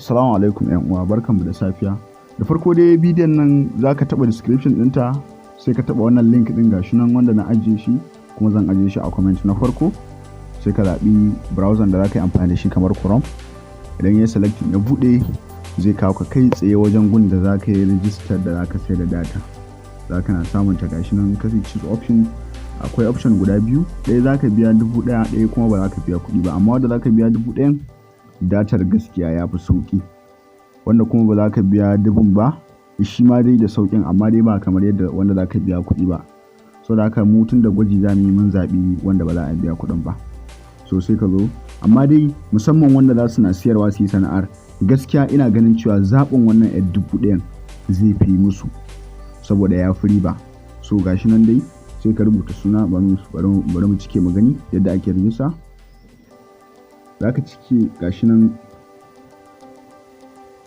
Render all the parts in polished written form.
Assalamu alaikum ‘yan uwa, barkanmu da safiya. Da farko dai, bidiyon nan za ka taɓa description ɗinta, sai ka taɓa wannan link ɗin, gashi nan wanda na ajiye shi, kuma zan ajiye shi a comment na farko. Sai ka zaɓi browser da za ka yi amfani da shi, kamar Chrome. Idan ya selecting ya buɗe, zai kawo ka kai tsaye wajen gun da za ka yi register da za ka sai da data. Za ka na samun ta, gashi nan ka choose option. Akwai option guda biyu: ɗaya za ka biya 1000, ɗaya kuma ba za ka biya kuɗi ba. Amma wanda za ka biya 1000n, datar gaskiya ya fi sauƙi. Wanda kuma ba za ka biya dubun ba, shi ma dai da sauƙin, amma dai ba kamar yadda wanda za ka biya kuɗi ba. So da haka mu tun da gwaji za mu yi, mun zaɓi wanda ba za a biya kuɗin ba. So sai ka zo, amma dai musamman wanda za su na siyarwa su yi sana'ar, gaskiya ina ganin cewa zaɓin wannan yar 1000n zai fi musu, saboda ya fi riba. So gashi nan dai, sai ka rubuta suna. Bari mu cike mu gani yadda ake rijista. Za ka cike, gashi nan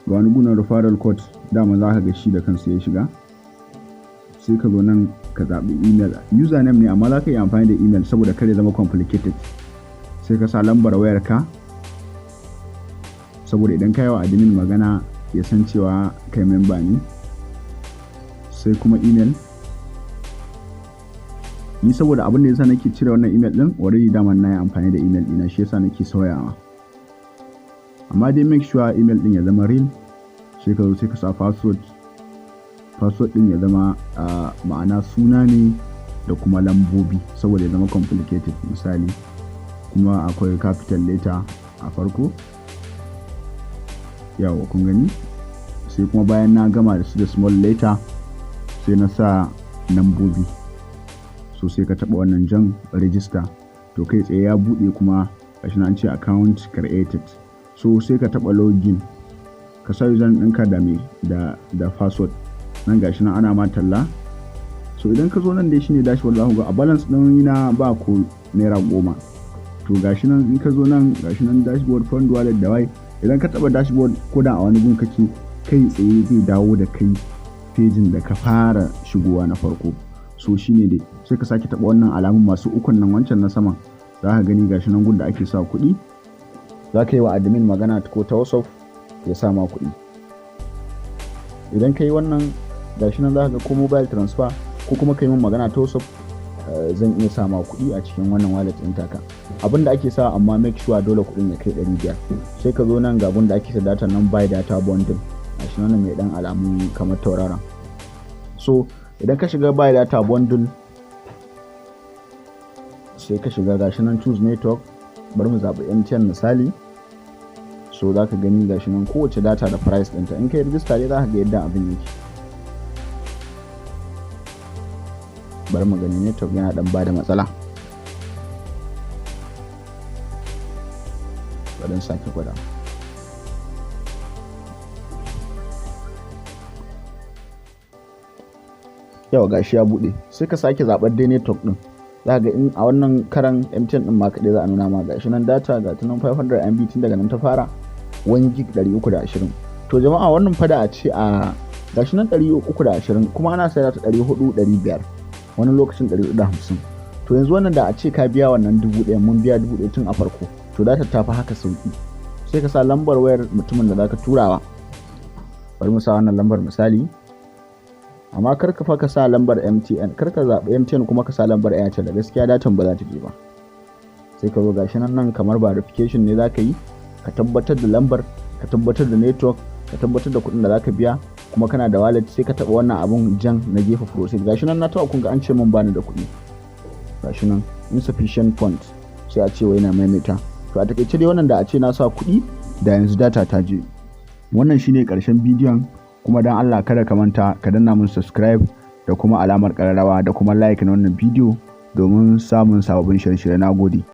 ga wani gunan referral code, dama za ka ga shi da kansa ya shiga. Sai ka zo nan ka zaɓi email, username ne, amma za ka yi amfani da email saboda kar ya zama complicated. Sai ka sa lambar wayarka, saboda idan ka yi wa admin magana ya san cewa kai member ne. Sai kuma email. Ni saboda abin da yasa nake cire wannan email din, already dama na yi amfani da email ɗina, shi yasa nake sauyawa. Amma dai make sure email din ya zama real. Sai ka zo sai ka sa password. Password din ya zama ma'ana suna ne da kuma lambobi, saboda ya zama complicated misali, kuma akwai capital letter a farko. Yawa, kun gani. Sai kuma bayan na gama da su da small letter, sai na sa lambobi. So sai ka taba wannan jan register. To kai tsaye ya bude, kuma gashi nan an ce "account created". So sai ka taba login, ka sa username ɗinka da me da password. Nan gashi nan ana ma talla. So idan ka zo nan dai shine dashboard, za ku ga a balance ɗin na ba ko ₦10. To gashi nan, in ka zo nan, gashi nan dashboard, fund, wallet da wai. Idan ka taba dashboard, ko da a wani gun kake, kai tsaye zai dawo da kai pejin da ka fara shigowa na farko. So shine dai, sai ka sake taba wannan alamun masu ukun nan, wancan na saman. Za ka gani gashi nan gun da ake sa kuɗi. Za ka yi wa admin magana ko ta WhatsApp ya sa ma kuɗi. Idan ka yi wannan, gashi nan za ka ga ko mobile transfer, ko kuma ka yi min magana ta WhatsApp, zan iya sa ma kuɗi a cikin wannan wallet ɗin taka. Abin da ake sa, amma make sure dole kuɗin ya kai 500. Sai ka zo nan ga abin da ake sa data nan, buy data bundle, gashi nan mai dan alamun kamar tauraron. So idan ka shiga buy data bundle, sai ka shiga, gashi nan choose network. Bari mu zaɓi MTN misali. So za ka gani gashi nan kowace data da price ɗinta. In ka yi rijista dai, za ka ga yadda abin yake. Bari mu gani, network yana dan bada matsala, bari sake gwada. Yawa, gashi ya bude. Sai ka sake zaɓar dai network din. Za ga in a wannan karan MTN din ma kaɗai za a nuna ma. Gashi nan data ga tunan 500 MB, tun daga nan ta fara, 1 gig 320. To jama'a, wannan fada a ce a gashi nan 320, kuma ana sayar ta 400, 500, wani lokacin 450. To yanzu wannan da a ce ka biya wannan 1000, mun biya 1000 tun a farko, to data ta fi haka sauki. Sai ka sa lambar wayar mutumin da zaka turawa. Bari mu sa wannan lambar misali, amma kar ka fa ka sa lambar MTN, kar ka zaɓi MTN kuma ka sa lambar Airtel, da gaskiya datan ba za ta je ba. Sai ka zo, gashi nan, nan kamar verification ne za ka yi, ka tabbatar da lambar, ka tabbatar da network, ka tabbatar da kuɗin da za ka biya, kuma kana da wallet. Sai ka taɓa wannan abun jan na gefe, proceed. Gashi nan na taɓa, kun ga an ce min bani da kuɗi, gashi nan "insufficient funds", sai a ce wai na maimaita. To a takaice dai, wannan da a ce na sa kuɗi, da yanzu data ta je. Wannan shine ƙarshen bidiyon. Kuma dan Allah kada ka manta ka danna mun subscribe da kuma alamar ƙararrawa da kuma like na wannan bidiyo domin samun sababbin shirye-shirye. Na gode.